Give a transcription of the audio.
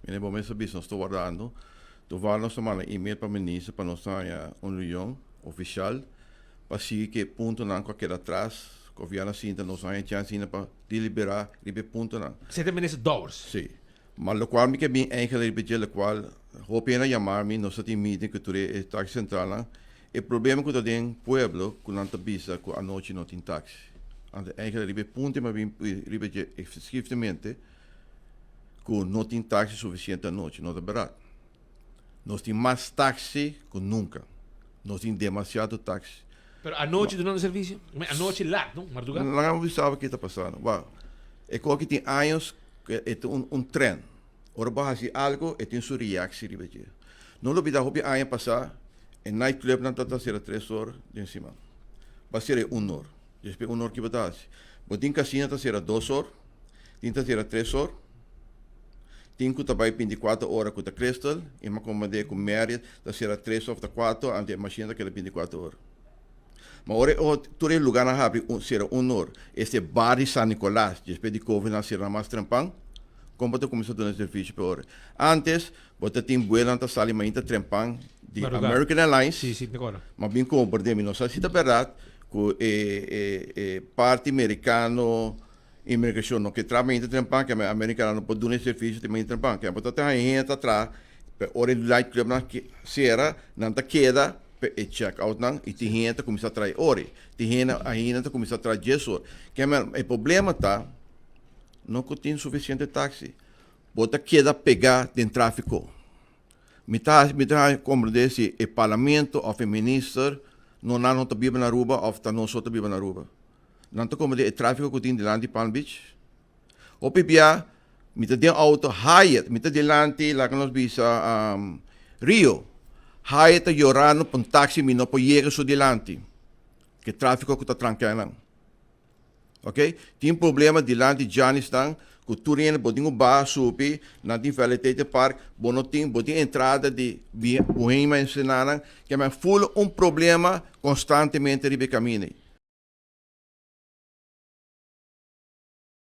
I na e momento bisa nos ta wardando. Toevallig nos ta manda email pa minister pa nos haña un reunion ofisial pa sigui ku e puntonan ku a keda atras. Gobièrnu a sinta nos haña chèns ainda pa deliberá riba e puntonan. Esei ta minister Dowers. Sí. Ma lokual mi ke bin eigenlijk riba dje lokual hopi hende a yama mi, nos ta tin meeting ku tur e taxi sentralnan. E problema ku ta den pueblo ku nan ta bisa ku anochi no tin taxi. Anto eigenlijk riba e punto mi a bin riba dje schriftamente ku no tin taxi sufisiente anochi. No ta bèrdat. Nos tin mas taxi ku nunka. Nos tin demasiado taxi. Pero anochi dunando servisio? Anochi lat, no? Mardugá? Laga mi bisa bo ke ta pasando. Wak, e kos aki tin años ku e ta un trend. Ora bo hasi algo, e tin su reactie riba dje. No lubida hopi aña pasá, e nightclubnan tabata sera tres or den siman. Bo a sera e un or. Despues un or ki bo ta hasi? Bo tin kasino ta sera dos or, tin ta sera tres or, tin ku ta bai bintikuater ora ku ta Crystal, i mi a komprendé ku Marriott ta sera tres òf ta kuater, anto e mashina ta keda bintikuater ora. Ma ora e tur e lugánan habri sera un or, este bar di San Nicolas, despues di Covid nan a sera nan mas trempan, kon bo ta kuminsá duna servisio pa e ora? Antes bo ta tin buelonan ta sali mainta trempan di American Airlines, ma bin komprendé, mi no sa si ta bèrdat ku e parti merikano Inmigracion no ke traha mainta trempan ke americano no por duna e servicio te mainta trempan ke bo ta traha hende ta traha pe ora e night club nan cera nan ta keda pe e check out nan y tin hende ta cuminsa traha e ora tin hende ainda ta cuminsa traha dies or ke men e problema ta no cu tin suficiente taxi bo ta keda pega den trafico mi ta mi ta comprende si e parlamento of e minister no nan no ta biba na Aruba of ta nos so ta biba na Aruba. Nan ta komprendé e tráfiko ku tin dilanti Palm Beach. Hopi bia mi ta den outo Hyatt, mi ta dilanti laga nos bisa Rio. Hyatt ta yorando pa un taxi mi no por yega su dilanti. Ke tráfiko ku ta tranká nan. Ok, tin problema dilanti Giannistan ku tur hende bo tin ku baha subi, nan tin Valley Park, bo no tin, bo tin entrada di Bohema en Senanan, ke men ful un problema konstantemente riba e kaminda ei.